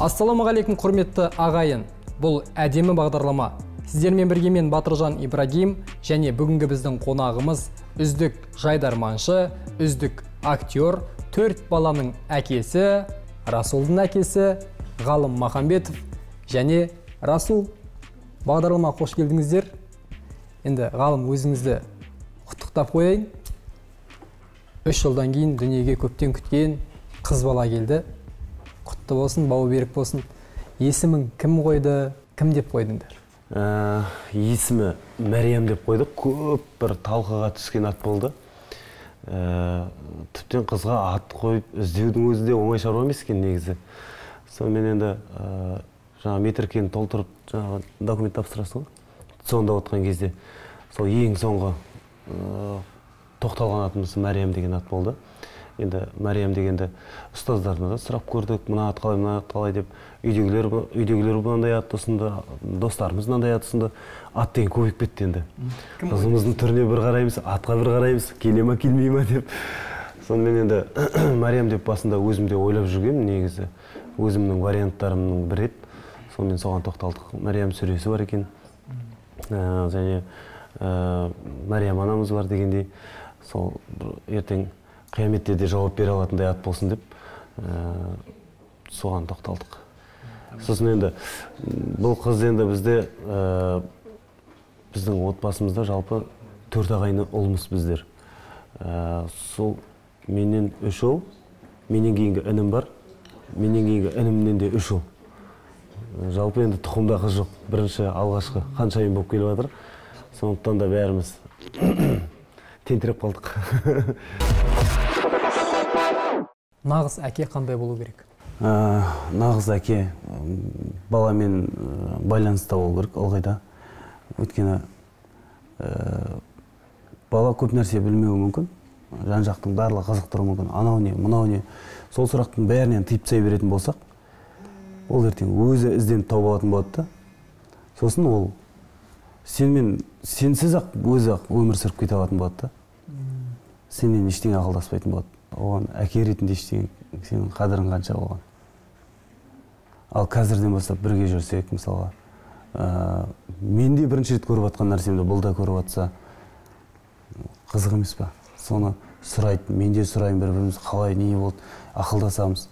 Ассалаумағалейкум, құрметті ағайын. Бұл әдемі бағдарлама. Сіздермен бірге мен Батыржан Ибрагим және бүгінгі біздің қонағымыз үздік жайдарманшы, үздік актер, 4 баланың әкесі, Расулдың әкесі Ғалым Махамбетов және Расул. Бағдарлама қош келдіңіздер. Енді Ғалым, өзіңізді құттықтап қояйын. 3 жылдан кейін дүниеге көптен күткен қыз бала келді. Құтты болсын, бауы берік болсын. Есімін кім қойды, кім деп қойдыңдар? Есімі Мәриям деп қойдық. Көп бір талқыға түскен ат болды. Тіптен қызға ат қойып іздеудің өзі де оңай шаруа емес екен негізі. Сонымен енді жаңа метрикені толтырып, жаңа документ тапсырасың ғой. Сонда отқан кезде сол ең соңғы тоқталған атымыз Мәриям деген ат болды. Енді Мәриям дегенді ұстаздарына да сұрап көрдік, мына ат қалай, мына ат қалай деп. Үйдегілер мынандай ат ұсынды, достарымыз мынандай ат ұсынды. Ат деген көбейіп кетті енді. Қызымыздың түріне бір қараймыз, атқа бір қараймыз, келе ма, келмей ма деп. Сонымен енді Мәриям деп басында өзім де ойлап жүргенмін негізі. Өзімнің варианттарымның бірі еді. Сонымен соған тоқталдық. Мәриям сүресі бар екен. Және Мәриям анамыз бар дегендей, сол ертең қияметте де жауап бере алатындай ат болсын деп соған тоқталдық. Сосын енді бұл қыз енді бізде, біздің отбасымызда жалпы 4 ағайыны ұлмыз біздер. Сол менен 3 ұл, менен кейінгі інім бар, менен кейінгі інімнен де 3 ұл. Жалпы енді тұқымда қыз жоқ, бірінші алғашқы ханшайым болып келіп жатыр. Сондықтан да бәріміз тентіреп қалдық. Нағыз әке қандай болу керек? Нағыз әке баламен байланыста болу керек ылғи да. Өйткені бала көп нәрсе білмеуі мүмкін, жан-жақтың барлығы қызықтыруы мүмкін. Анау не, мынау не, сол сұрақтың бәрінен тыйып тастай беретін болсақ, ол ертең өзі ізденіп тауып алатын болады да. Сосын ол сенімен сенсіз-ақ өзі-ақ өмір сүріп кете алатын болады да. Сенен ештеңе ақылдаспайтын болады. Оған әке ретінде ештеңе, сенің қадірің қанша оған. Ал қазірден бастап бірге жүрсек, мысалға, мен де бірінші рет көріп жатқан нәрсемді бұл да көріп жатса, қызық емес па? Соны сұрайды, мен де сұраймын, бір-біріміз қалай, не болды, ақылдасамыз.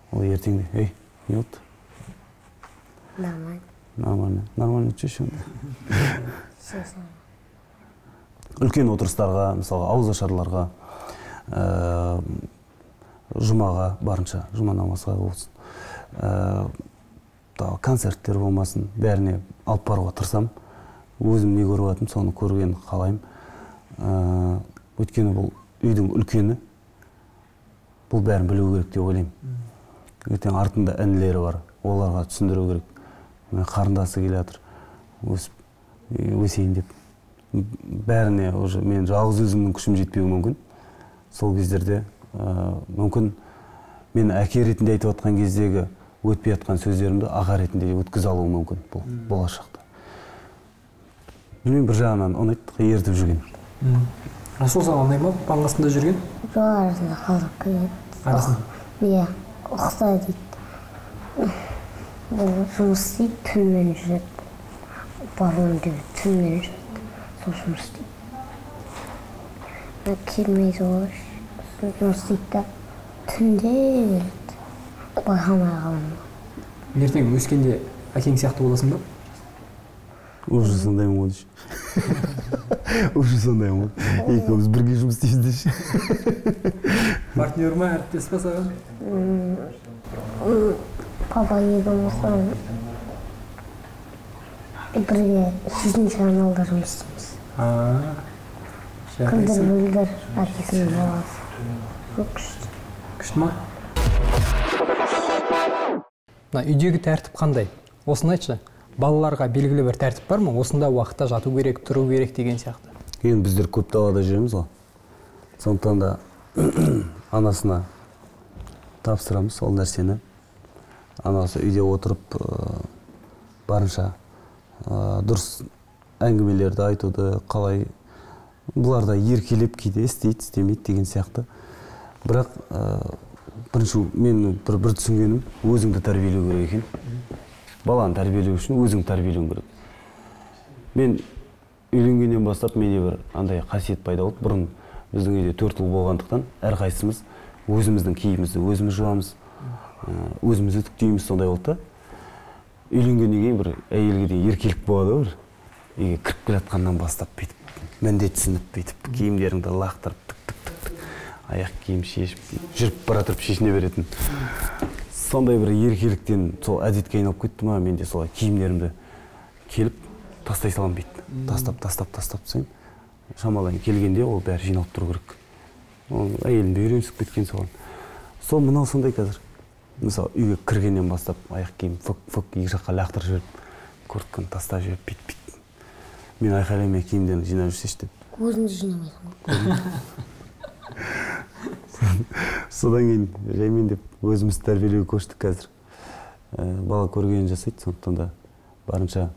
Ол ертеңде, ей, не болды? Нормально. Нормально. Нормально, че? Үлкен отырыстарға, мысалға, ауызашарларға, жұмаға барынша, жұма намазға болсын, концерттер болмасын, бәріне алып баруға тырысам. Өзім не көріп жатырмын, соны көргенін қалаймын. Өйткені бұл үйдің үлкені, бұл бәрін білу керек деп ойлаймын. Ертең артында інілері бар, оларға түсіндіру керек. Қарындасы келе жатыр, өсейін деп. Бәріне уже мен жалғыз өзімнің күшім жетпеуі мүмкін. Сол кездерде мүмкін мен әке ретінде айтып жатқан кездегі өтпей жатқан сөздерімді аға ретінде өткізе алуым мүмкін бұл болашақта. Білмеймін, бір жағынан ұнайды ертіп жүрген. Расул, саған ұнай ма папаның қасында жүрген? Жоқ, арасында қалдырып келеді. Арасында? Иә, ұқса дейді. Бұл жұмыс істейді, түнімен жүреді. Баруым деп түнімен жүреді. Сол жұмыс істейді. Келмейді ғой, жұмыс істейді да, түнде келеді. Байқамай қаламын. Ертең өскенде әкең сияқты боласың ба? Уже сондаймын ғой деші. Уже сондаймын ғой. Екеуміз бірге жұмыс істейміз деші. Партнер ма, әріптес па саған? Папа екеуміз бірге 8-ші каналда жұмыс істейміз. Күлдір-бүлдір әкесінің баласы. Көп күшті. Күшті ма? Мына үйдегі тәртіп қандай? Осыны айтшы. Балаларға белгілі бір тәртіп бар ма? Осында уақытта жату керек, тұру керек деген сияқты. Енді біздер көп далада жүреміз ғой. Сондықтан да анасына тапсырамыз ол нәрсені. Анасы үйде отырып барынша дұрыс әңгімелерді айтуды, қалай бұлар да еркелеп кейде істейді, істемейді деген сияқты. Бірақ Бірінші мен бір түсінгенім, өзіңді тәрбиелеу керек екен. Баланы тәрбиелеу үшін өзіңді тәрбиелеуің керек. Мен үйленгеннен бастап менде бір андай қасиет пайда болды. Бұрын біздің үйде 4 ұл болғандықтан әрқайсымыз өзіміздің киімімізді өзіміз жуамыз, өзіміз үтіктейміз, сондай болды да. Үйленгеннен кейін бір әйелге деген еркелік болады ғой, бір үйге кіріп келе жатқаннан бастап бүйтіп міндетсініп, бүйтіп киімдеріңді лақтырып, тік тік тік тік аяқ киім шешіп жүріп бара тұрып шешіне беретін. Сондай бір еркеліктен сол әдетке айналып кетті ма, мен де солай киімдерімді келіп тастай саламын бүйтіп. Тастап, тастап, тастап тастаймын. Шамалайын келгенде ол бәрі жиналып тұру керек. Ол әйелім де үйренісіп кеткен соған. Сол мынау сондай қазір. Мысалы, үйге кіргеннен бастап аяқ киім фық-фық екі жаққа лақтырып жіберіп, куртканы тастап жіберіп, бүйтіп, бүйтіп. Мен айқайламай киімдерін жинап жүрсеші деп. Өзің де жинамайсың ғой. Содан кейін жаймен деп өзіміз тәрбиелеуге көштік қазір. Бала көргенін жасайды, сондықтан да барынша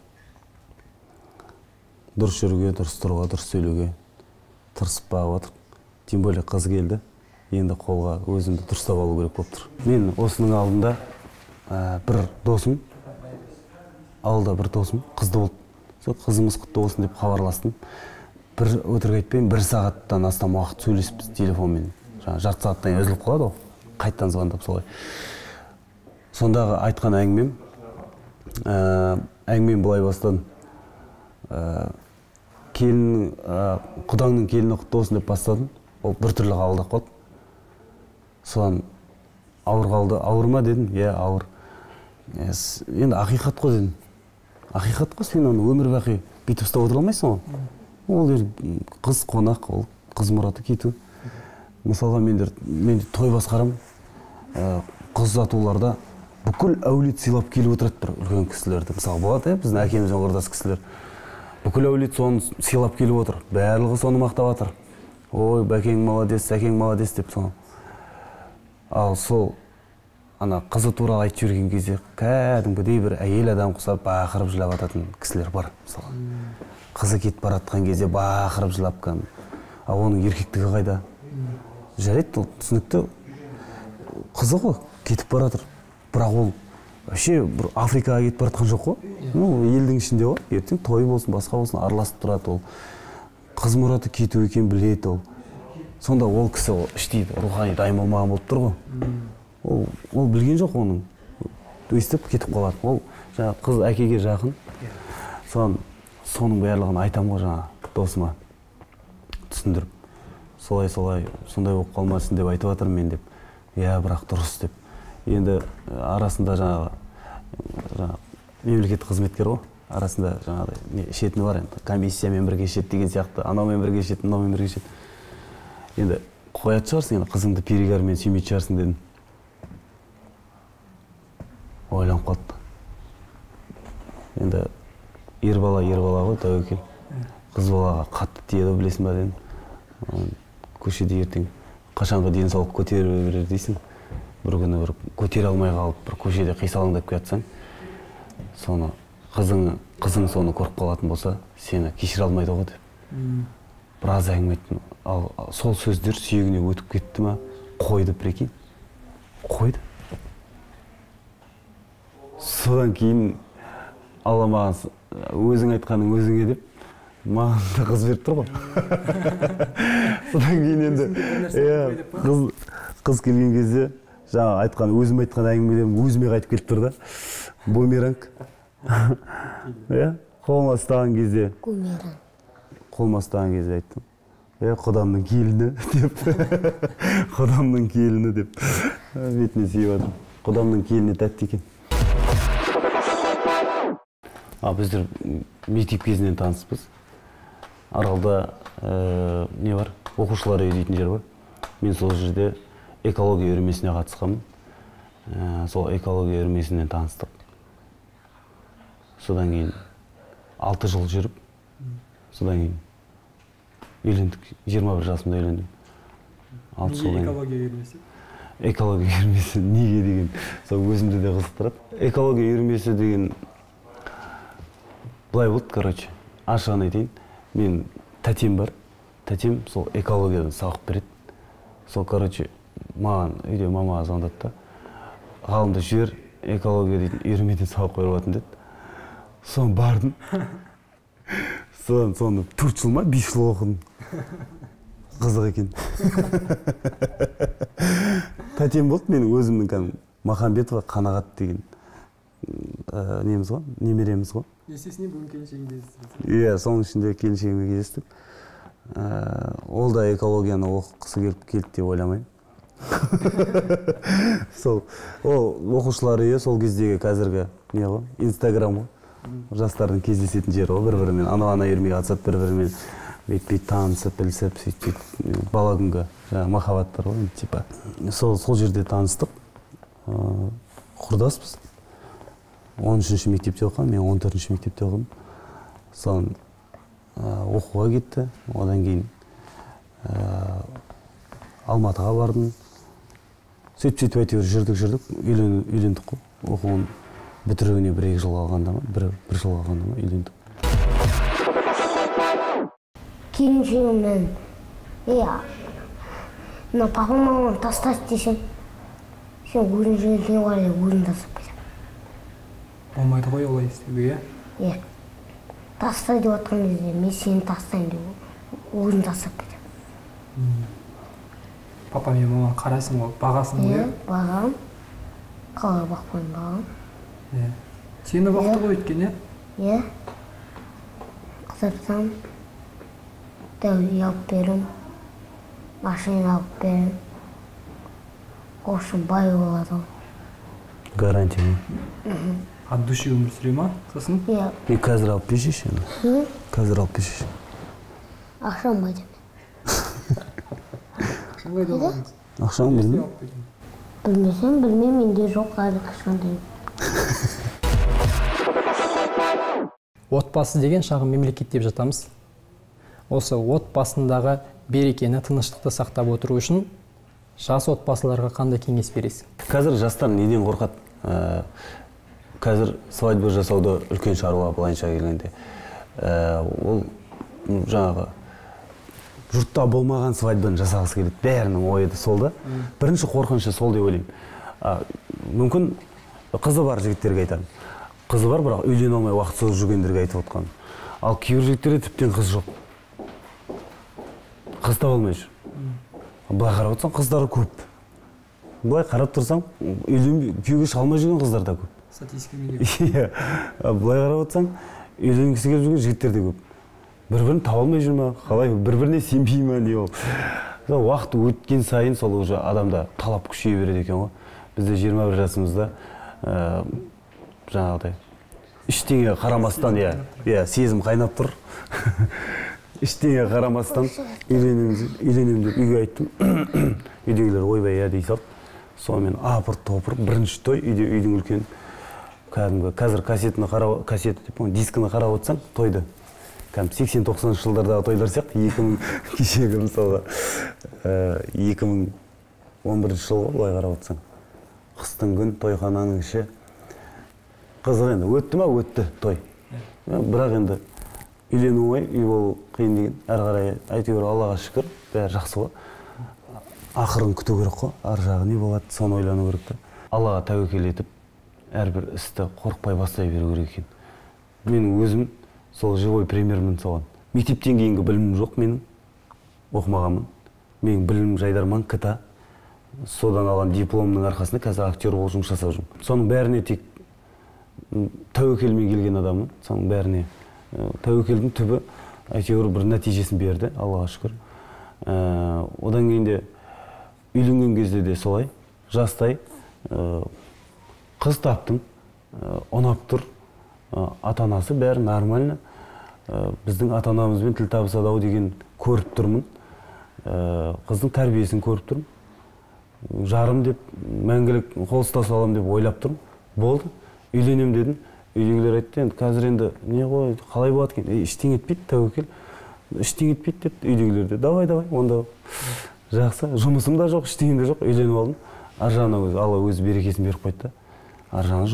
дұрыс жүруге, дұрыс тұруға, дұрыс сөйлеуге тырысып бағып отырмын. Тем более қыз келді, енді қолға өзімді дұрыстап алу керек болып тұр. Мен осының алдында бір досым, ауылда бір досым қызды болды. Сол қызымыз құтты болсын деп хабарластым. Бір өтірік айтпаймын, 1 сағаттан астам уақыт сөйлесіппіз телефонмен. Жаңа жарты сағаттан кейін үзіліп қалады ғой, қайтадан звондап солай. Сондағы айтқан әңгімем былай бастадым. Құдаңның келіні құтты болсын деп бастадым. Ол біртүрлі қабылдап қалды. Содан ауыр қалды. Ауыр ма дедім? Иә, ауыр. Енді ақиқат қой дедім. Ақиқат қой, сен оны өмір бақи бүйтіп ұстап отыра алмайсың ғой. Ол қыз қонақ, ол қыз мұраты кету. Мысалға, мен той басқарамын. Қыз ұзатуларда бүкіл әулет сыйлап келіп отырады бір үлкен кісілерді. Мысалы, болады, біздің әкемізбен құрдас кісілер. Бүкіл әулет соны сыйлап келіп отыр. Барлығы соны мақтап жатыр. Ой, бәкең молодец, әкең молодец деп соны. Ал сол ана қызы туралы айтып жіберген кезде кәдімгідей бір әйел адам құсап бақырып жылап ататын кісілер бар, мысалы. Қызы кетіп бара жатқан кезде бақырып жылап кәдімгі. Ал оның еркектігі қайда? Жарайды, ол түсінікті. Қызы ғой, кетіп бара жатыр. Бірақ ол вообще бір Африкаға кетіп бара жатқан жоқ қой. Елдің ішінде ғой. Ертең той болсын, басқа болсын, араласып тұрады ол. Қыз мұраты кету екенін біледі ол. Сонда ол кісі ол іштей рухани дайын болмаған болып тұр ғой. Ол білген жоқ оның. Өйстіп кетіп қалады. Ол жаңа қыз әкеге жақын. Соның барлығын айтамын ғой жаңа досыма түсіндіріп. Солай, солай, сондай болып қалмасын деп айтып жатырмын мен деп. Иә, бірақ дұрыс деп. Енді арасында жаңағы мемлекеттік қызметкер ғой. Арасында жаңағыдай не ішетіні бар енді. Комиссиямен бірге ішеді деген сияқты, анаумен бірге ішеді, мынаумен бірге ішеді. Енді қоятын шығарсың, енді қызыңды перегармен сүймейтін шығарсың дедім. Ойланып қалды. Енді ер бала, ер бала ғой, тәуекел. Қыз балаға қатты тиеді, білесің ба дедім. Көшеде ертең қашанғы денсаулық көтере берер дейсің. Бір күні бір көтере алмай қалып, бір көшеде қисалаңдап келатсаң, соны қызың соны көріп қалатын болса, сені кешіре алмайды ғой деп. Біраз әңгіме айттым. Ал сол сөздер сүйегіне өтіп кетті ма? Қойды, прикинь. Қойды. Содан кейін Алла маған өзің айтқаның өзіңе деп маған да қыз беріп тұр ғой. Содан кейін енді, қыз келген кезде жаңа айтқан, өзім айтқан әңгімелерім өзіме қайтып келіп тұр да. Бумеранг. Иә, қолыма ұстаған кезде. Бумеранг. Қолыма ұстаған кезде айттым. Е, құдамның келіні деп. Құдамның келіні деп. Бетіне сүйіп жатырмын. Құдамның келіні тәтті екен. Біздер мектеп кезінен таныспыз. Аралда не бар? Оқушылар үйі дейтін жер бар. Мен сол жерде экология үйірмесіне қатысқанмын. Сол экология үйірмесінен таныстық. Содан кейін 6 жыл жүріп, содан кейін үйлендік. 21 жасымда үйлендім. 6 жылдан кейін. Экология үйірмесі? Экология үйірмесі неге деген сол өзімді де қызықтырады. Экология үйірмесі деген былай болды, короче. Ашығын айтайын, мен тәтем бар. Тәтем сол экологиядан сабақ береді. Сол, короче, Маған үйде мама звондады да, Ғалымды жібер, экология дейтін үйірмеден сабақ қойып алатын деді. Соны бардым. Соны 4 жыл ма, 5 жыл оқыдым. Қызық екен. Тәтем болды менің өзімнің кәдімгі Махамбетова Қанағат деген неміз ғой, немереміз ғой. Есесіне бүгін келіншегін кездестірдіңіз. Иә, соның ішінде келіншегіммен кездестік. Ол да экологияны оқығысы келіп келді деп ойламаймын. Сол, ол оқушылар үйі сол кездегі қазіргі не ғой, Инстаграм ғой. Жастардың кездесетін жері ғой, бір-бірімен ана үйірмеге қатысады, бір-бірімен бүйтіп танысып, білісіп, сөйтіп бала күнгі жаңағы махаббаттар ғой енді типа. Сол жерде таныстық. Құрдаспыз. 13-ші мектепте оқыған, мен 14-ші мектепте оқыдым. Соны оқуға кетті. Одан кейін Алматыға бардым. Сөйтіп әйтеуір жүрдік, үйлендік қой. Оқуын бітіруіне 1-2 жыл қалғанда ма, бір жыл қалғанда ма үйлендік. Келіншегіммен, мына папа маманы тастайды десем, сен өзің жүргенсің ғой, өзің тастап кетемін. Болмайды ғой олай істеуге, иә? Иә. Таста деп жатқан кезде мен сені тастаймын деп өзім тастап кетемін. Папа мен маманы қарайсың ғой, бағасың ғой, иә? Иә, бағам. Қалай бақпаймын, бағам. Иә. Сені бақты ғой өйткені, иә? Иә. Қыдыртам, дәу үй алып берем, машина алып берем. В общем, бай болады ғой. Гарантия ма? От души өмір сүре ма сосын? Иә. Мен қазір алып берші енді. Қазір алып берші. Ақшам қайда? Ақшаң қайда алғаныңыз? Ақшам білмеймін. Білмесем, білмеймін, менде жоқ әлі кішкентай. Отбасы деген шағын мемлекет деп жатамыз. Осы отбасындағы берекені, тыныштықты сақтап отыру үшін жас отбасыларға қандай кеңес бересің? Қазір жастар неден қорқады? Қазір свадьба жасауды үлкен шаруа былайынша келгенде. Ол жаңағы жұртта болмаған свадьбаны жасағысы келеді. Бәрінің ойы да сол да. Бірінші қорқынышы сол деп ойлаймын. Мүмкін қызы бар жігіттерге айтарым. Қызы бар, бірақ үйлене алмай уақыт созып жүргендерге айтып отқаным. Ал кейбір жігіттерде тіптен қыз жоқ. Қыз таба алмай жүр. Былай қарап отырсаң, қыздар көп. Былай қарап тұрсаң, күйеуге шыға алмай жүрген қыздар да көп. Статистикамен де. Иә. Былай қарап отырсаң, үйленгісі келіп жүрген жігіттер де көп. Бір-бірін таба алмай жүр ма? Қалай бір-біріне сенбей ма не ол? Уақыт өткен сайын сол уже адамда талап күшейе береді екен ғой. Бізде 21 жасымызда жаңағыдай ештеңеге қарамастан, иә, сезім қайнап тұр. Ештеңеге қарамастан үйленемін деп үйге айттым. Үйдегілер ойбай иә дей салды. Сонымен апыр-топыр бірінші той үйде, үйдің үлкен кәдімгі қазір кассетаны қарау, кассета деп қойған, дискіні қарап отырсаң тойды. Кәдімгі 80-90 жылдардағы тойлар сияқты, 2000 кешегі мысалға, 2011 жыл ғой былай қарап отырсаң. Қыстың күн тойхананың іші. Қызық енді, өтті ма? Өтті той. Бірақ енді үйлену оңай, үй болу қиын деген. Әрі қарай әйтеуір Аллаға шүкір, бәрі жақсы ғой. Ақырын күту керек қой, ар жағы не болады, соны ойлану керек та. Аллаға тәуекел етіп, әрбір істі қорықпай бастай беру керек екен. Мен өзім сол живой примермін соған. Мектептен кейінгі білімім жоқ менің, оқымағанмын. Менің білімім жайдарман КТА. Содан алған дипломның арқасында қазір актер болып жұмыс жасап жүрмін. Соның бәріне тек тәуекелмен келген адаммын. Соның бәріне тәуекелдің түбі әйтеуір бір нәтижесін берді, Аллаға шүкір. Одан кейін де үйленген кезде де солай, жастай қыз таптым, ұнап тұр, ата-анасы бәрі нормально. Біздің ата-анамызбен тіл табысады ау деген көріп тұрмын. Қыздың тәрбиесін көріп тұрмын. Жарым деп, мәңгілік қол ұстаса аламын деп ойлап тұрмын. Болды, үйленем дедім. Үйдегілер айтты, енді қазір енді не ғой, қалай болады екен? Ештеңе етпейді, тәуекел. Ештеңе етпейді деді үйдегілер де. Давай, давай, онда жақсы. Жұмысым да жоқ, ештеңем де жоқ, үйленіп алдым. Ар жағынан өзі, Алла өзі берекесін беріп қойды да. Ар жағынан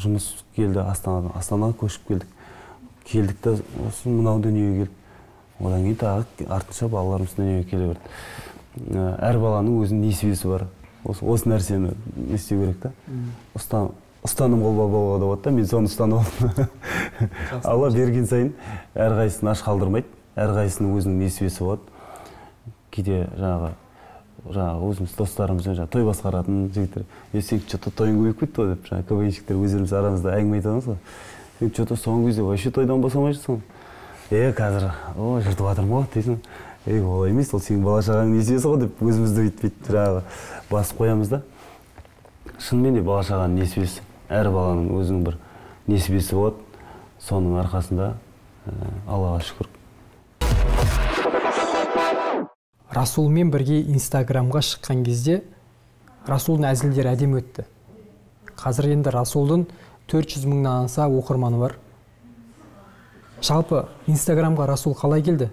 жұмыс келді Астанадан. Астанаға көшіп келдік. Келдік те осы мынау дүниеге келдік. Одан кейін тағы артынша балаларымыз дүниеге келе берді. Әр баланың өзінің несібесі бар. Осы нәрсені не істеу керек та. Ұстаным қолба болуға да болады да, мен соны ұстанып алдым. Алла берген сайын әрқайсысын аш қалдырмайды, әрқайсысының өзінің несібесі болады. Кейде жаңағы өзіміз достарымызбен жаңағы той басқаратын жігіттер, сен че-то тойың көбейіп кетті ғой деп, жаңағы КВНщиктер өздеріміз арамызда әңгіме айтамыз ғой. Сен че-то соңғы кезде вообще тойдан босамай жүрсің. Қазір жыртып жатырмын ғой дейсің. Олай емес, ол сенің бала шағаңның несібесі ғой деп өзімізді бүйтіп жаңағы басып қоямыз да. Шынымен де бала шағаның несібесі, әр баланың өзінің бір несібесі болады. Соның арқасында Аллаға шүкір. Расулмен бірге Инстаграмға шыққан кезде Расулдың әзілдері әдемі өтті. Қазір енді Расулдың 400 мыңнан аса оқырманы бар. Жалпы Инстаграмға Расул қалай келді?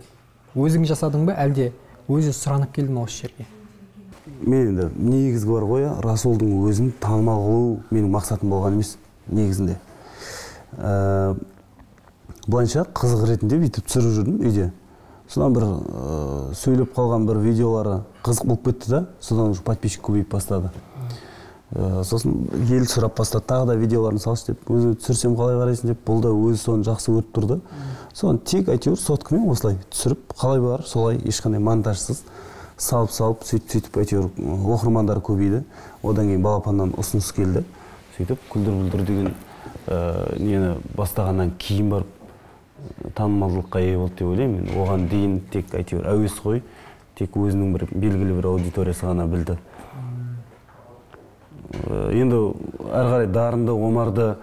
Өзің жасадың ба, әлде өзі сұранып келді ме осы жерге? Мен енді негізгі бар ғой, Расулдың өзін танымал қылу менің мақсатым болған емес негізінде. Былайынша қызық ретінде бүйтіп түсіріп жүрдім үйде. Содан бір сөйлеп қалған бір видеолары қызық болып кетті да, содан уже подписчик көбейіп бастады. Сосын ел сұрап бастады, тағы да видеоларын салшы деп, өзі түсірсем қалай қарайсың деп, бұл да өзі соны жақсы көріп тұрды. Соны тек әйтеуір соткамен осылай түсіріп, қалай бар солай, ешқандай монтажсыз салып-салып, сөйтіп-сөйтіп әйтеуір оқырмандар көбейді. Одан кейін Балапаннан ұсыныс келді. Сөйтіп күлдір-бүлдір деген нені бастағаннан кейін барып танымалдылыққа ие болды деп ойлаймын. Оған дейін тек әйтеуір әуесқой, тек өзінің бір белгілі бір аудиториясы ғана білді. Енді әрі қарай дарынды Омарды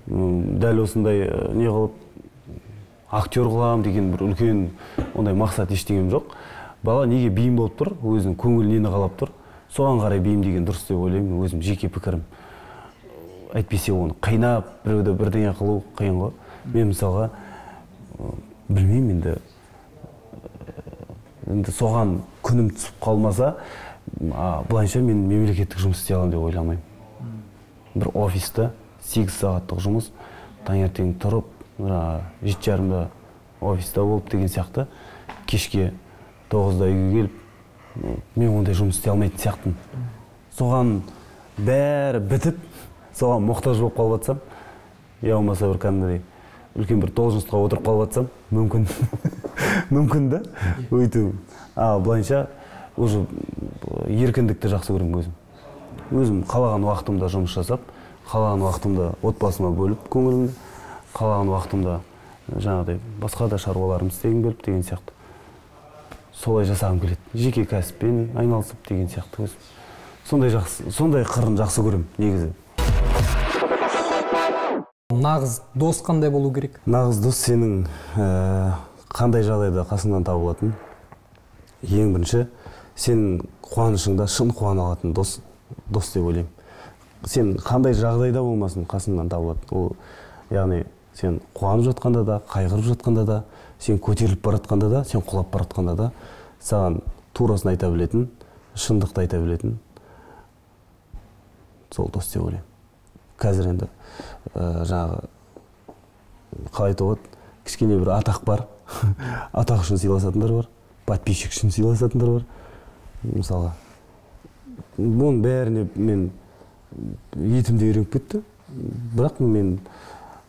дәл осындай не қылып актер қыламын деген бір үлкен ондай мақсат ештеңем жоқ. Бала неге бейім болып тұр, өзінің көңілі нені қалап тұр, соған қарай бейім деген дұрыс деп ойлаймын, өзім жеке пікірім. Әйтпесе оны қинап біреуді бірдеңе қылу қиын ғой. Мен мысалға білмеймін енді, енді соған күнім түсіп қалмаса, былайынша мен мемлекеттік жұмыс істей аламын деп ойламаймын. Бір офиста 8 сағаттық жұмыс, таңертең тұрып, 7:30-да офиста болып деген сияқты, кешке 9-да үйге келіп, мен ондай жұмыс істей алмайтын сияқтымын. Соған бәрі бітіп, соған мұқтаж болып қалып жатсам, я болмаса бір кәдімгідей үлкен бір должностьқа отырып қалып жатсам, мүмкін. Мүмкін да, өйту. А былайынша уже еркіндікті жақсы көремін өзім. Өзім қалаған уақытымда жұмыс жасап, қалаған уақытымда отбасыма бөліп көңілімді, қалаған уақытымда жаңағыдай басқа да шаруаларымды істегім келіп деген сияқты. Солай жасағым келеді. Жеке кәсіппен айналысып деген сияқты өзім. Сондай жақсы, сондай қырын жақсы көремін негізі. Нағыз дос қандай болу керек? Нағыз дос сенің қандай жағдайда қасыңнан табылатын, ең бірінші сенің қуанышыңда шын қуана алатын дос, дос деп ойлаймын. Сен қандай жағдайда болмасын қасыңнан табылады. Ол, яғни сен қуанып жатқанда да, қайғырып жатқанда да, сен көтеріліп бара жатқанда да, сен құлап бара жатқанда да, саған турасын айта білетін, шындықты айта білетін сол дос деп ойлаймын. Қазір енді жаңағы қалай айтуға болады, кішкене бір атақ бар, атақ үшін сыйласатындар бар, подписчик үшін сыйласатындар бар. Мысалға, бұның бәріне мен етім де үйреніп кетті, бірақ мен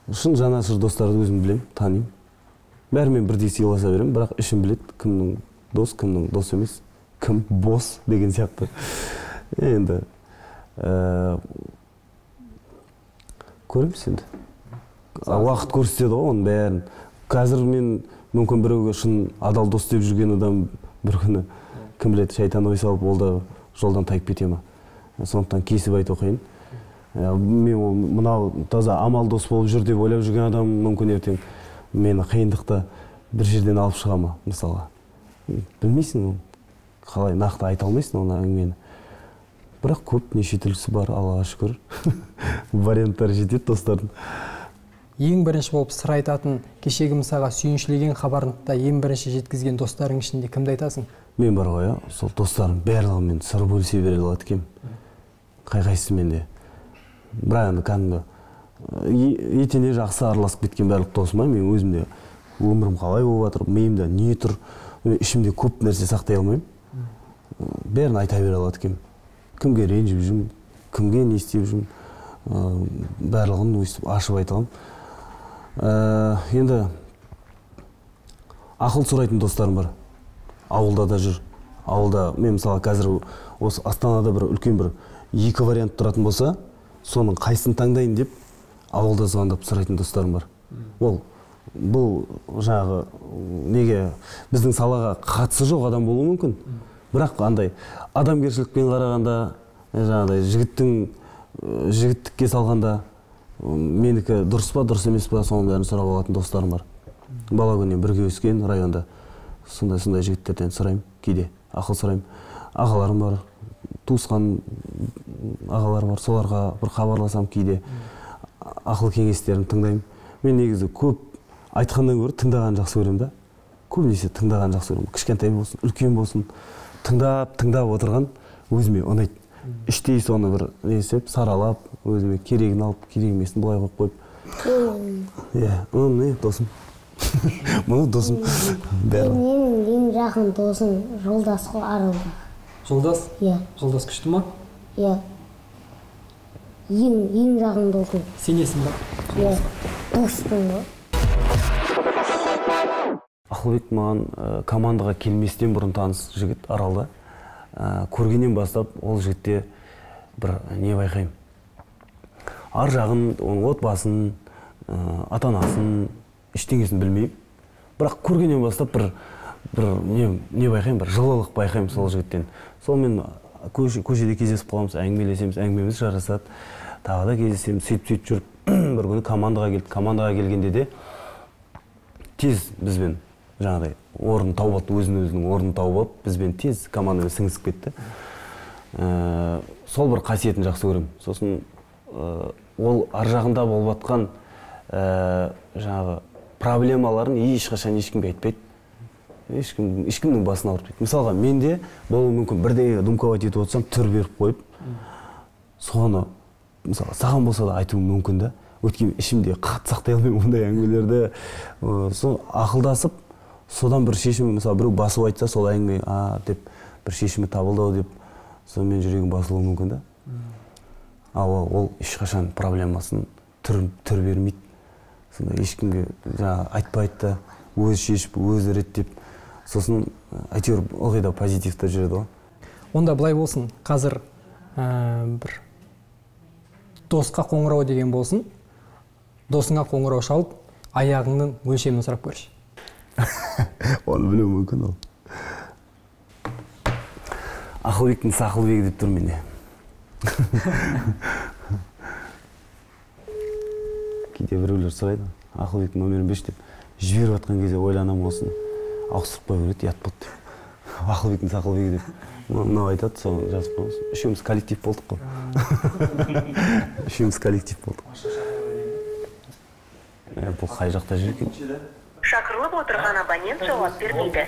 шын жанашыр достарды өзім білемін, танимын. Бәрімен бірдей сыйласа беремін, бірақ ішім біледі, кімнің дос, кімнің дос емес, кім бос деген сияқты. Енді көреміз енді. Уақыт көрсетеді ғой оның бәрін. Қазір мен мүмкін біреуге шын адал дос деп жүрген адам бір күні кім біледі, шайтан ой салып, ол да жолдан тайып кете ма. Сондықтан кесіп айту қиын. Мен ол мынау таза амал дос болып жүр деп ойлап жүрген адам мүмкін ертең мені қиындықта бір жерден алып шыға ма, мысалға. Білмейсің, қалай нақты айта алмайсың оны әңгімені. Бірақ көп неше түрлісі бар, Аллаға шүкір. Варианттар жетеді достардың. Ең бірінші болып сыр айтатын, кешегі мысалға сүйіншілеген хабарды да ең бірінші жеткізген достарың ішінде кімді айтасың? Мен бар ғой, сол достарым барлығымен сыр бөлісе бере алады екенмін. Қай-қайсысымен де. Бірақ енді кәдімгі етене жақсы араласып кеткен барлық досыма мен өзімде өмірім қалай болып жатыр, миымда не тұр, ішімде көп нәрсе сақтай алмаймын. Бәрін айта бере алады екенмін. Кімге ренжіп жүрмін, кімге не істеп жүрмін, барлығын өстіп ашып айта аламын. Енді ақыл сұрайтын достарым бар. Ауылда да жүр. Ауылда мен мысалы қазір осы Астанада бір үлкен бір екі вариант тұратын болса, соның қайсысын таңдайын деп ауылда звондап сұрайтын достарым бар. Ол бұл жаңағы неге біздің салаға қатысы жоқ адам болуы мүмкін. Бірақ андай адамгершілікпен қарағанда, жаңағыдай жігіттікке салғанда менікі дұрыс па, дұрыс емес па, соның бәрін сұрап алатын достарым бар. Бала күннен бірге өскен районда сондай жігіттерден сұраймын, кейде ақыл сұраймын. Ағаларым бар, туысқан ағалар бар, соларға бір хабарласам кейде ақыл кеңестерін тыңдаймын. Мен негізі көп айтқаннан гөрі тыңдаған жақсы көремін да. Көбінесе тыңдаған жақсы көремін. Кішкентай болсын, үлкен болсын, тыңдап отырған өзіме ұнайды. Іштей соны бір не істеп, саралап, өзіме керегін алып, керек емесін былай қойып қойып. Иә, не досым. Мұны досым. Бәрі. Менің ең жақын досым Жолдас қой, Аралда. Жолдас? Иә. Жолдас күшті ма? Иә. Ең жақын досым. Сенесің ба? Иә, доспын ғой. Ақылбек маған командаға келместен бұрын таныс жігіт Аралда. Көргеннен бастап ол жігітте бір не байқаймын. Ар жағын, оның отбасын, ата-анасын, ештеңесін білмеймін. Бірақ көргеннен бастап бір не байқаймын, бір жылылық байқаймын сол жігіттен. Сонымен көшеде кездесіп қаламыз, әңгімелесеміз, әңгімеміз жарасады. Тағы да кездесеміз, сөйтіп жүріп бір күні командаға келді. Командаға келгенде де тез бізбен жаңағыдай орын тауып алды, өзін-өзінің орнын тауып алып, бізбен тез командамен сіңісіп кетті. Сол бір қасиетін жақсы көремін. Сосын ол ар жағында болып жатқан жаңағы проблемаларын ешқашан ешкімге айтпайды. Ешкімнің басын ауыртпайды. Мысалға, менде болуы мүмкін бірдеңеге думковать етіп отырсам, түр беріп қойып, соны мысалы саған болса да айтуым мүмкін да. Өйткені ішімде қатты сақтай алмаймын ондай әңгімелерді. Сол ақылдасып, содан бір шешім, мысалы біреу басып айтса, сол әңгіме а деп бір шешімі табылды ау деп, сонымен жүрегім басылуы мүмкін да. Ал ол ешқашан проблемасын түр бермейді. Сонда ешкімге жаңағы айтпайды да, өзі шешіп, өзі реттеп, сосын әйтеуір ылғи да позитивті жүреді ғой. Онда былай болсын, қазір бір досқа қоңырау деген болсын, досыңа қоңырау шалып, аяғыңның өлшемін сұрап көрші. Оны білуі мүмкін ол. Ақылбектің сақылбегі деп тұр менде. Кейде біреулер сұрайды, Ақылбектің номерін берші деп. Жіберіп жатқан кезде ойланамын осыны. Ауыстырып қоя береді, ұят болды деп. Ақылбектің сақылбегі деп. Мынау айтады, соны жазып қоямыз. Үшеуміз коллектив болдық қой. Үшеуміз коллектив болдық. Бұл қай жақта жүр екен? Шақырылып отырған абонент жауап бермейді.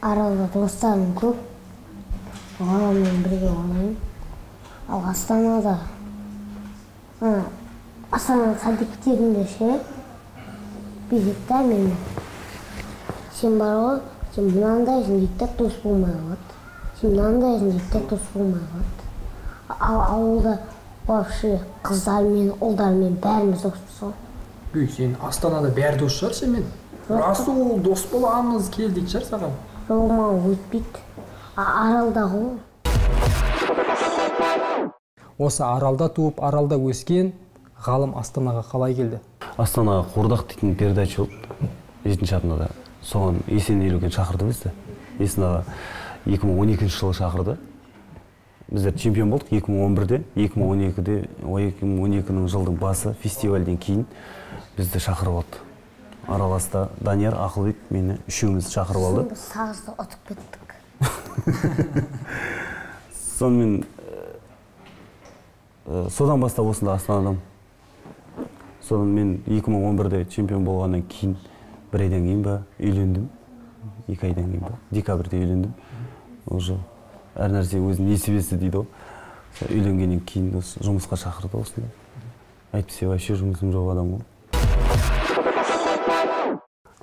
Аралда достарым көп. Олармен бірге ойнаймын. Ал Астанада, Астана садиктерінде ше, бүйтеді да мені. Сен бар ғой, сен мынандайсың дейді да дос болмай қалады. Сен мынандайсың дейді да дос болмай қалады. Ал ауылда вообще қыздармен, ұлдармен бәріміз доспыз ғой. Үй, сен Астанада бәрі дос шығар сенімен. Расул, дос боламыз, кел дейтін шығар саған. Жоқ, маған өтпейді. Аралда ғой. Осы Аралда туып, Аралда өскен Ғалым Астанаға қалай келді? Астанаға Қуырдақ дейтін передача болды 7-ші арнада. Соған Есен Елеукен шақырды бізді. Есен аға 2012 жылы шақырды. Біздер чемпион болдық 2011-де, 2012-де, 2012-нің жылдың басы фестивальден кейін бізді шақырып алды. Араласта Данияр, Ақылбек мені үшеумізді шақырып алды. Біз сағызды ұтып кеттік. Сонымен содан бастап осында Астанадамын. Содан мен 2011-де чемпион болғаннан кейін бір айдан кейін ба үйлендім. 2 айдан кейін ба декабрьде үйлендім. Уже әр нәрсе өзінің несібесі дейді ғой. Үйленгеннен кейін осы жұмысқа шақырды осында. Әйтпесе вообще жұмысым жоқ адам ғой.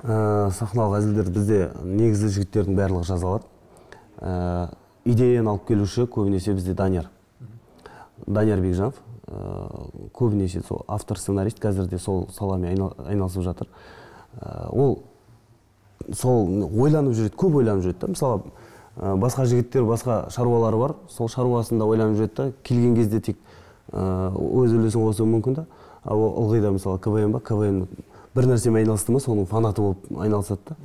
Сахналық әзілдер бізде негізі жігіттердің барлығы жаза алады. Идеяны алып келуші көбінесе бізде Данияр. Данияр Бекжанов. Көбінесе сол автор, сценарист, қазір де сол саламен айналысып жатыр. Ол сол ойланып жүреді, көп ойланып жүреді. Мысалы, басқа жігіттер, басқа шаруалары бар, сол шаруасында ойланып жүреді да, келген кезде тек өз үлесін қосуы мүмкін да. Ал ол ылғи да, мысалы, КВН ба, КВН бір нәрсемен айналысты ма, соның фанаты болып айналысады да.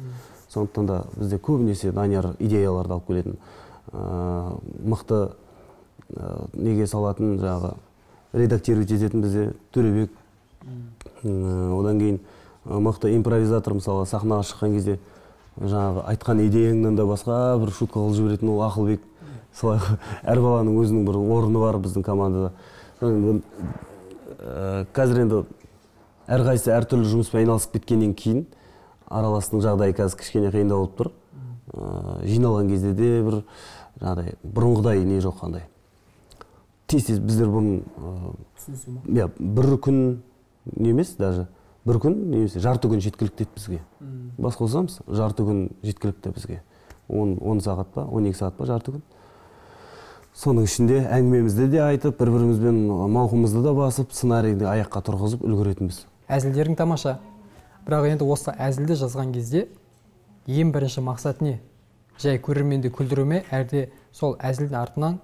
Сондықтан да бізде көбінесе Данияр идеяларды алып келетін, мықты неге салатын, жаңағы редактировать ететін бізде Төребек. Одан кейін мықты импровизатор, мысалы, сахнаға шыққан кезде жаңағы айтқан идеяңнан да басқа бір шутка қылып жіберетін ол Ақылбек. Солай әр баланың өзінің бір орны бар біздің командада. Қазір енді әрқайсысы әртүрлі жұмыспен айналысып кеткеннен кейін араластың жағдайы қазір кішкене қиындау болып тұр. Жиналған кезде де бір жаңағыдай бұрынғыдай не жоқ қандай. Тез-тез біздер бұрын бір күн емес, даже бір күн немесе жарты күн жеткілікті еді бізге. Бас қосамыз, жарты күн жеткілікті бізге. 10 сағат па, 12 сағат па, жарты күн. Соның ішінде әңгімемізді де айтып, бір-бірімізбен мауқымызды да басып, сценарийді аяққа тұрғызып үлгеретінбіз. Әзілдерің тамаша. Бірақ енді осы әзілді жазған кезде ең бірінші мақсат не? Жай көрерменді күлдіру ме, әлде сол әзілдің артынан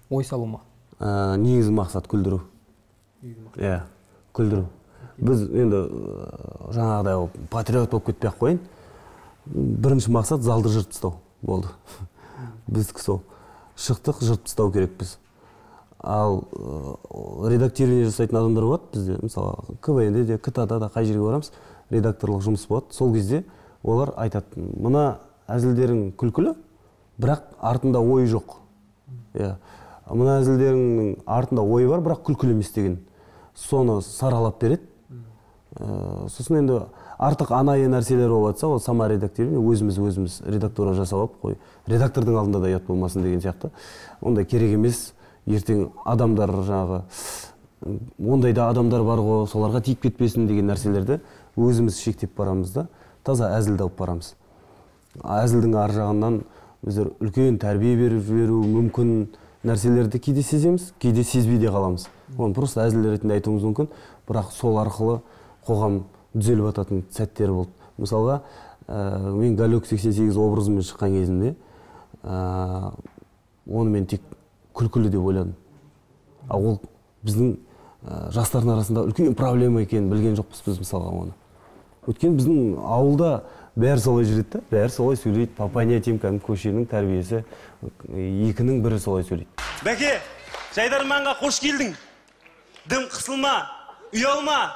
ой салу ма? Негізгі мақсат күлдіру. Иә, күлдіру. Біз енді жаңағыдай патриот болып кетпей ақ қояйын. Бірінші мақсат залды жырып тастау болды. Біздікі сол. Шықтық, жырып тастау керекпіз. Ал редактирование жасайтын адамдар болады бізде. Мысалы, КВН-де де, КТА-да да қай жерге барамыз, редакторлық жұмыс болады. Сол кезде олар айтады, мына әзілдерің күлкілі, бірақ артында ой жоқ. Иә. Мына әзілдеріңнің артында ой бар, бірақ күлкілі емес деген. Соны саралап береді. Сосын енді артық анайы нәрселер болып жатса, ол сама редактирование, өзіміз редактура жасап алып қой. Редактордың алдында да ұят болмасын деген сияқты. Ондай керек емес. Ертең адамдар жаңағы ондай да адамдар бар ғой, соларға тиіп кетпесін деген нәрселерді өзіміз шектеп барамыз да, таза әзілді алып барамыз. Әзілдің ар жағынан біздер үлкен тәрбие беріп жіберу мүмкін нәрселерді кейде сеземіз, кейде сезбей де қаламыз. Оны просто әзіл ретінде айтуымыз мүмкін, бірақ сол арқылы қоғам түзеліп жататын сәттері болды. Мысалға, мен Галек 88 образымен шыққан кезімде, оны мен тек күлкілі деп ойладым. Ал ол біздің жастардың арасында үлкен проблема екенін білген жоқпыз біз мысалға оны. Өйткені біздің ауылда бәрі солай жүреді да, бәрі солай сөйлейді. По понятиям кәдімгі көшенің тәрбиесі, екінің бірі солай сөйлейді. Бәке, жайдарманға қош келдің. Дым қысылма, ұялма,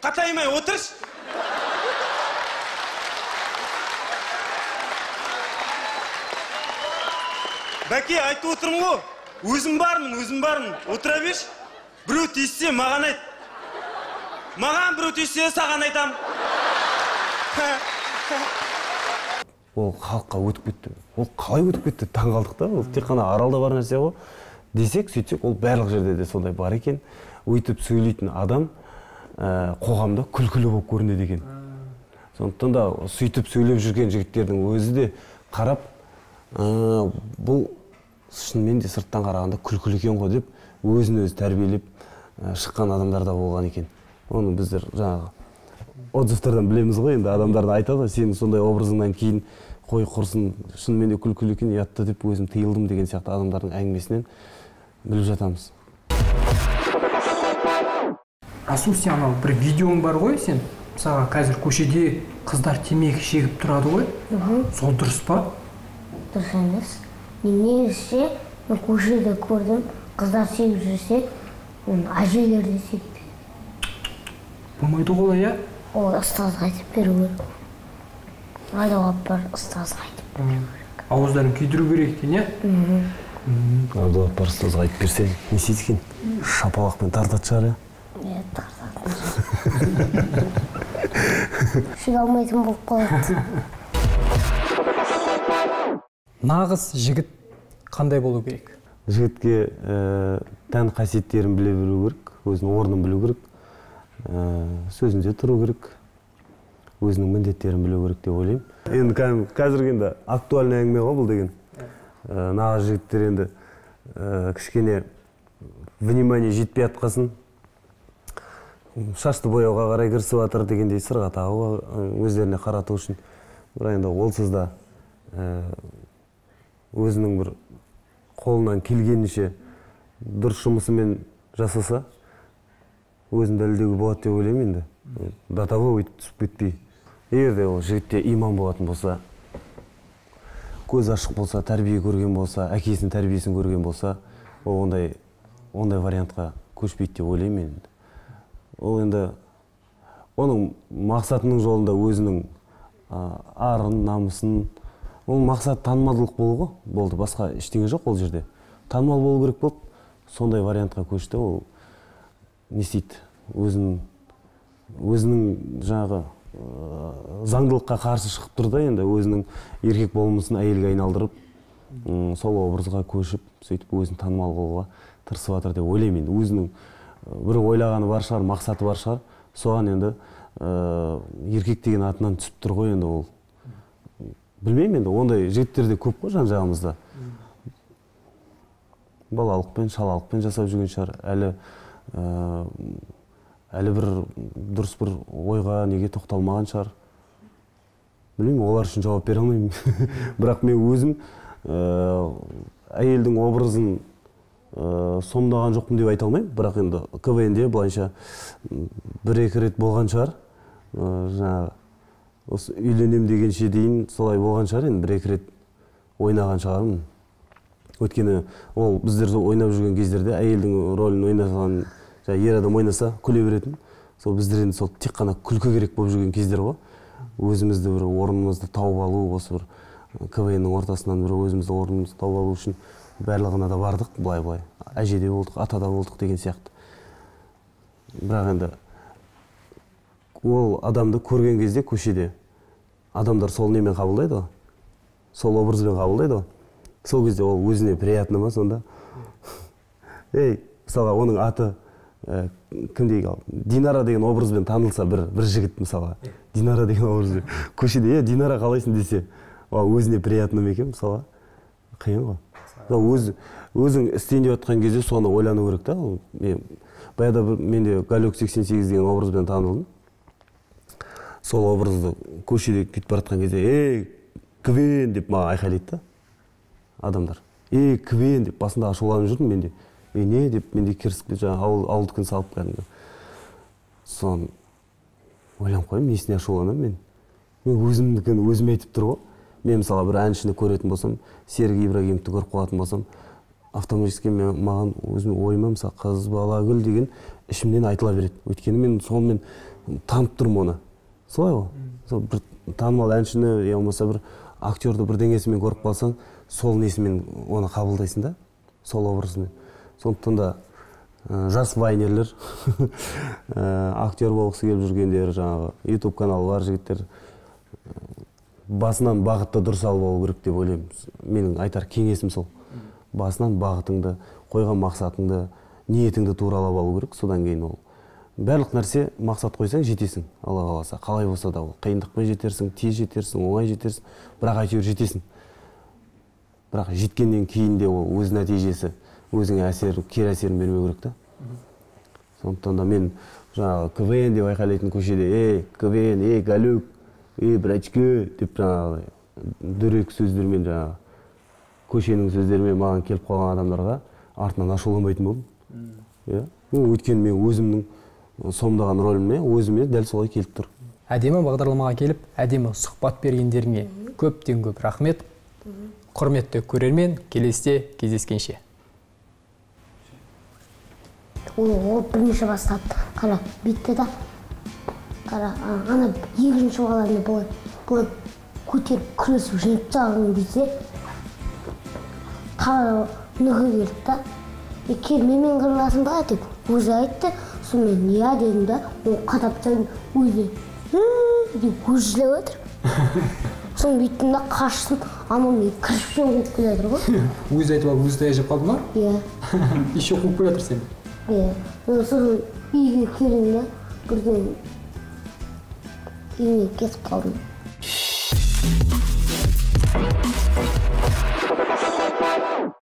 қатаймай отыршы. Бәке, айтып отырмын ғой. Өзім бармын, өзім бармын. Отыра берші. Біреу тиіссе маған айт. Маған біреу тиіссе саған айтам. Ол халыққа өтіп кетті. Ол қалай өтіп кетті? Таң қалдық та. Ол тек қана Аралда бар нәрсе ғой. Десек, сөйтсек, ол барлық жерде де сондай бар екен. Өйтіп сөйлейтін адам қоғамда күлкілі болып көрінеді екен. Сондықтан да сөйтіп сөйлеп жүрген жігіттердің өзі де қарап, бұл шынымен де сырттан қарағанда күлкілі екен ғой деп өзін өзі тәрбиелеп шыққан адамдар да болған екен. Оны біздер жаңағы отзывтардан білеміз ғой, енді адамдар айтады, сенің сондай образыңнан кейін қой құрсын, шынымен де күлкілі екен, ұятты деп өзім тыйылдым деген сияқты адамдардың әңгімесінен біліп жатамыз. Расул, сен анау бір видеоң бар ғой, сен мысалға қазір көшеде қыздар темекі шегіп тұрады ғой, сол дұрыс па? Дұрыс емес. Мен негізі мен көшеде көрдім, қыздар шегіп жүрсе, оны әжелер де шегеді. Болмайды ғой олай, иә? Ол ұстазға айтып беру керек. Айдауға апарып ұстазға айтып беру керек. Ауыздарын күйдіру керек екен, иә? Айдауға апарып ұстазға айтып берсе, не істейді екен? Шапалақпен тартатын шығар, иә? Иә, тартатын шығар. Шеге алмайтын болып қалады. Нағыз жігіт қандай болу керек? Жігітке тән қасиеттерін біле білу керек, өзінің орнын білу керек, сөзінде тұру керек, өзінің міндеттерін білу керек деп ойлаймын. Енді қазіргі енді актуальный әңгіме ғой бұл деген. Нағыз жігіттер енді кішкене внимание жетпей атқасын. Шашты бояуға қарай кірісіп жатыр дегендей, сырға тағуға, өздеріне қарату үшін. Бірақ енді олсыз да өзінің бір қолынан келгенінше дұрыс жұмысымен жасаса, өзін дәлелдеуге болады деп ойлаймын енді. До того өйтіп түсіп кетпей. Егер де ол жігітте иман болатын болса, көз ашық болса, тәрбие көрген болса, әкесінің тәрбиесін көрген болса, ол ондай вариантқа көшпейді деп ойлаймын енді. Ол енді оның мақсатының жолында өзінің арын, намысын, оның мақсаты танымалдылық болу ғой, болды, басқа ештеңе жоқ ол жерде. Танымал болу керек болды, сондай вариантқа көшті. Ол не істейді? Өзінің жаңағы заңдылыққа қарсы шығып тұр да енді, өзінің еркек болмысын әйелге айналдырып, сол образға көшіп, сөйтіп өзін танымал қылуға тырысып жатыр деп ойлаймын енді. Өзінің бір ойлағаны бар шығар, мақсаты бар шығар, соған енді еркек деген атынан түсіп тұр ғой енді ол. Білмеймін енді, ондай жігіттер де көп қой жан-жағымызда. Балалықпен, шалалықпен жасап жүрген шығар, әлі бір дұрыс бір ойға неге тоқталмаған шығар. Білмеймін, олар үшін жауап бере алмаймын. Бірақ мен өзім әйелдің образын сомдаған жоқпын деп айта алмаймын. Бірақ енді КВН-де былайша бір-екі рет болған шығар. Жаңағы осы үйленем дегенше дейін солай болған шығар, енді бір-екі рет ойнаған шығармын. Өйткені ол біздер ойнап жүрген кездерде әйелдің рөлін ойнаған ер адам ойнаса күле беретін. Сол біздер енді сол тек қана күлкі керек болып жүрген кездер ғой. Өзімізді бір орнымызды тауып алу, осы бір КВН-нің ортасынан бір өзімізді орнымызды тауып алу үшін барлығына да бардық, былай-былай. Әжеде болдық, атада болдық деген сияқты. Бірақ енді ол адамды көрген кезде көшеде адамдар сол немен қабылдайды ғой, сол образбен қабылдайды ғой. Сол кезде ол өзіне приятно ма сонда? Ей, мысалға оның аты кім дейік ал? Динара деген образбен танылса бір жігіт мысалға. Динара деген образбен көшеде, Динара қалайсың десе, ол өзіне приятно ма екен мысалға? Қиын ғой. Өзің істейін деп жатқан кезде соны ойлану керек та. Баяғыда мен де Галюк 88 деген образбен танылдым. Сол образды көшеде кетіп бара жатқан кезде, ей, КВН деп маған айқайлайды да адамдар. Ей, КВН деп басында ашуланып жүрдім мен де. Ей, не деп мен де керісіп жаңағы ауылдікін салып кәдімгі. Соны ойланып қоямын, несіне ашуланамын мен? Мен өзімдікін өзім айтып тұр ғой. Мен мысалға бір әншіні көретін болсам, Серік Ибрагимовті көріп қалатын болсам, автоматически маған өзім ойыма мысалы қыз бала гүл деген ішімнен айтыла береді. Өйткені мен сонымен танып тұрмын оны. Солай ғой. Сол бір танымал әншіні, я болмаса бір актерді бірдеңесімен көріп қалсаң, сол несімен оны қабылдайсың да, сол образымен. Сондықтан да жас вайнерлер, актер болғысы келіп жүргендер, жаңағы YouTube каналы бар жігіттер, басынан бағытты дұрыс алып алу керек деп ойлаймын. Менің айтар кеңесім сол. Басынан бағытыңды, қойған мақсатыңды, ниетіңді туралап алу керек. Содан кейін ол барлық нәрсе мақсат қойсаң жетесің, Алла қаласа. Қалай болса да ол қиындықпен жетерсің, тез жетерсің, оңай жетерсің, бірақ әйтеуір жетесің. Бірақ жеткеннен кейін де ол өз нәтижесі, өзіңе әсер, кері әсерін бермеу керек та. Сондықтан да мен жаңағы КВН деп айқайлайтын көшеде, ей, КВН, ей, Галюк, ей, братчики деп жаңағы дөрекі сөздермен, жаңағы көшенің сөздерімен маған келіп қалған адамдарға артынан ашуланбайтын болдым. Иә. Өйткені мен өзімнің сомдаған рөліме өзіме дәл солай келіп тұр. Әдемі бағдарламаға келіп, әдемі сұхбат бергендеріңе көптен көп рахмет. Құрметті көрермен, келесіде кездескенше. Ол бірінші бастап, қара, бүйтті да, қара, ана екінші баланы былай көтеріп күресіп жеңіп тастаған кезде тағы нүгі келді да, кел менімен қырыласың ба деп өзі айтты. Сонымен иә дедім да, ол қадап тастадым, өзі деп өзі жылап жатыр. Соны бүйттім да қаштым, анау мені кірпішпен қуып келе жатыр ғой. Өзі айтып алып, өзі таяқ жеп қалды ма? Иә. Еще қуып келе жатыр сені? Иә. Сосын үйге келдім да, бірден үйіне кетіп қалдым.